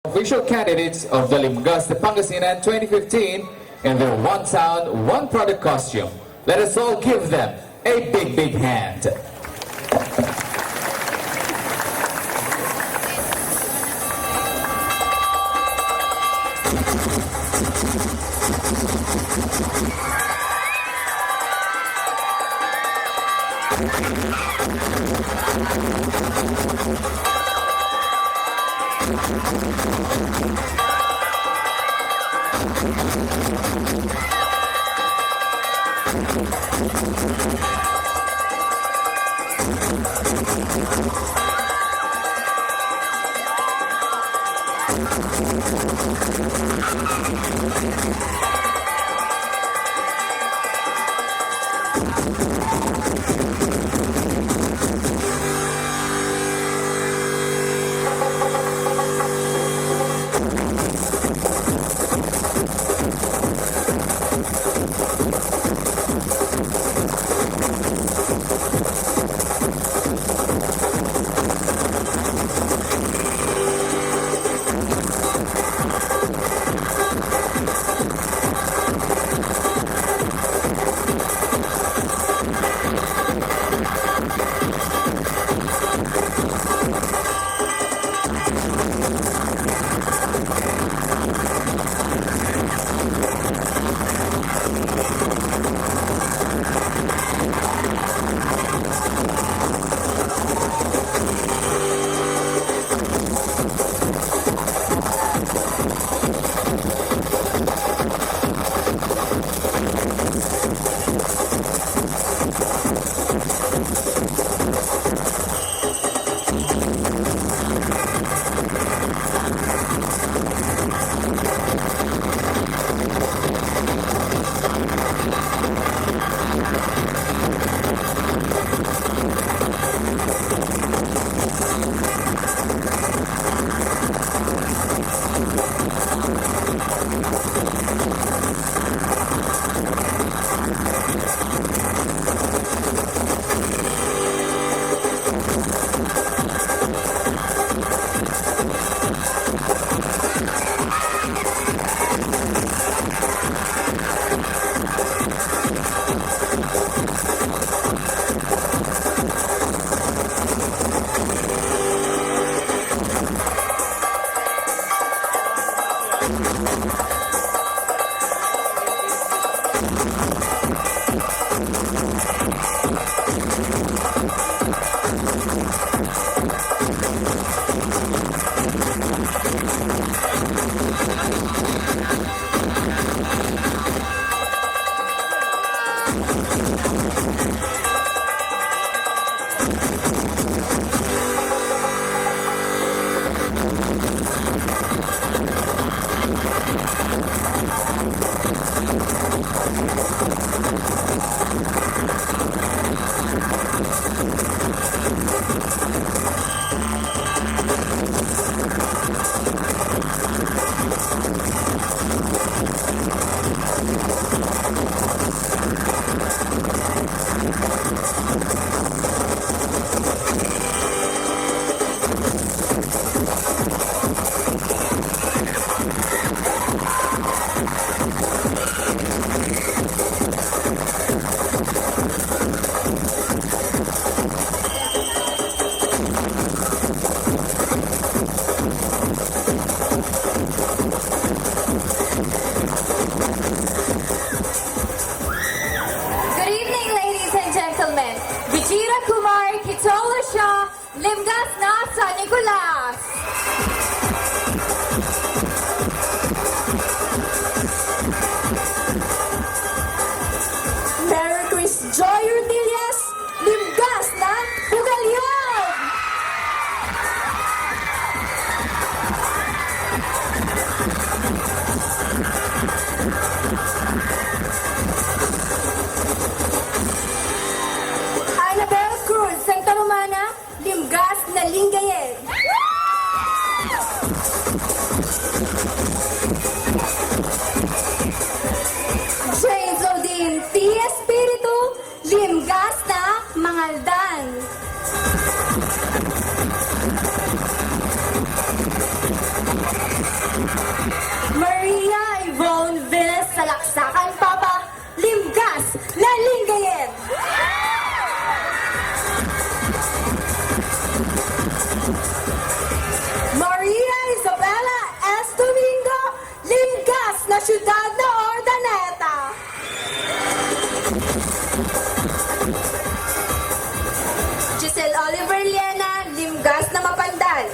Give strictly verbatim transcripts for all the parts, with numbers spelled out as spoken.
Official candidates of the Limgas de Pangasinan twenty fifteen in their one sound, one product costume. Let us all give them a big, big hand. Good evening, ladies and gentlemen. Vijira Kumar Kitolo Shah, Limgas na San Nicolas. Mayor Chris Joy Ortillas, Limgas na Bugallon. Annabel Cruz, Santa Romana, Limgas na Lingayen. James Odin T. Espiritu, Limgas na Mangaldan. Maria Yvonne Venus Salaksakan Papa, limgas na Lingayen. Maria Isabella S. Domingo, limgas na siudad na Urdaneta. Giselle Oliver Liena, limgas na Mapandan.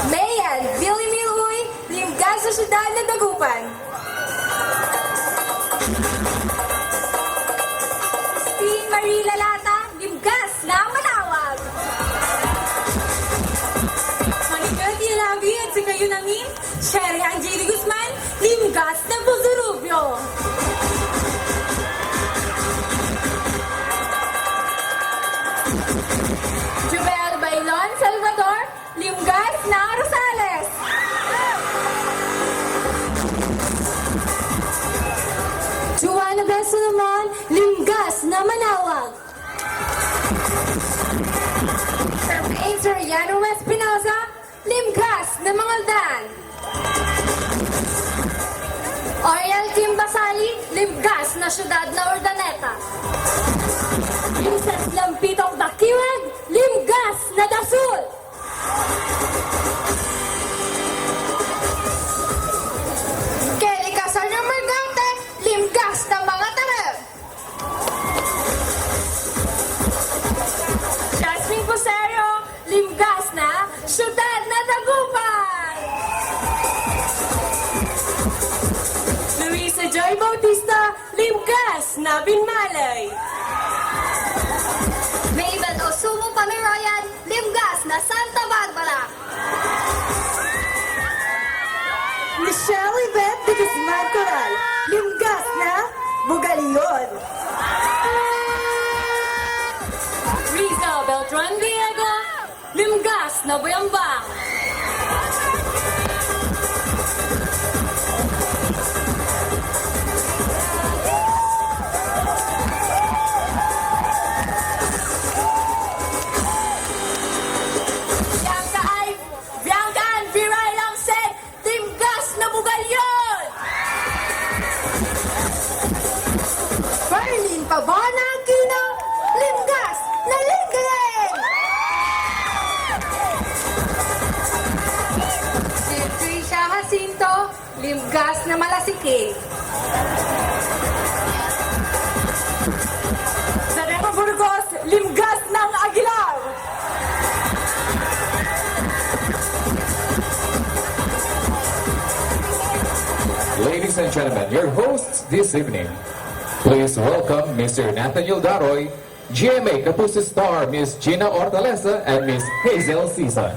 Mayan Billy Miloy, limgas na siudad na Dagupan. Christine Marie Lalata, limgas na Manaoag. Maligaya ya labi ed sikayon amin, Sherry Angeli Guzman, limgas na Buzurubio. Jubel Bailon Salvador, limgas na Rosales. Joanna Bel Solomon, limgas na Manaoag. Charmaine Soriano Espinosa, limgas na Mangaldan. Oriel Kim Basali, limgas na siudad na Urdaneta. Princess Lampitok Dakiwag, limgas na Dasul. Kelly Casario Mergante, limgas na Mangatarem. Jasmine Posero, limgas na siudad na Dagupan. Luisa Joy Bautista, limgas na Binmaley. Mabel Osumo Pamiroyan, limgas na Santa Barbara. Michelle Yvette de Guzman Coral, limgas na Bugalion. Riza Beltran Diego, limgas na Boyambang. Bianca Ay Bianca Ann Viray Ramsey, limgas na Bugalion! Berlin Pabona Aquino, limgas na Lingayen! Si Tricia Jacinto, limgas na Malasiqui. Zarema Burgos, limgas ng Aguilar. Ladies and gentlemen, your hosts this evening. Please welcome Mister Nathaniel Daroy, G M A Kapuso star Miss Gina Hortaleza and Miss Hazel Sison.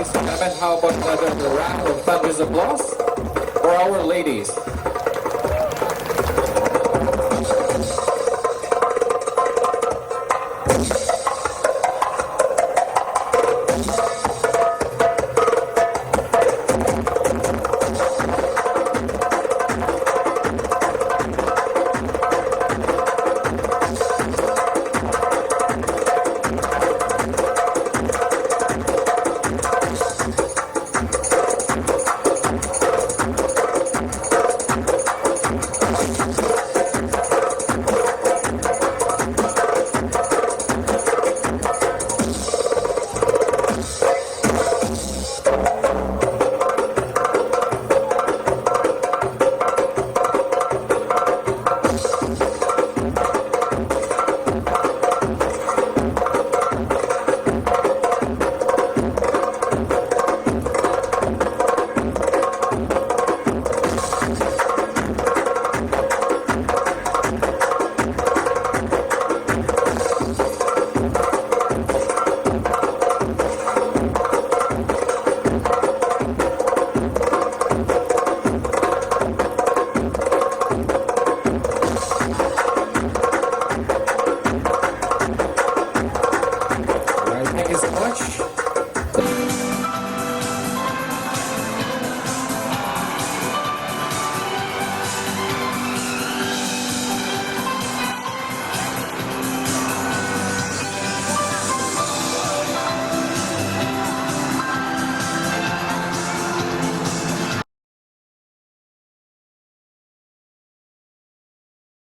Gentlemen, how about another round of thunderous applause for our ladies?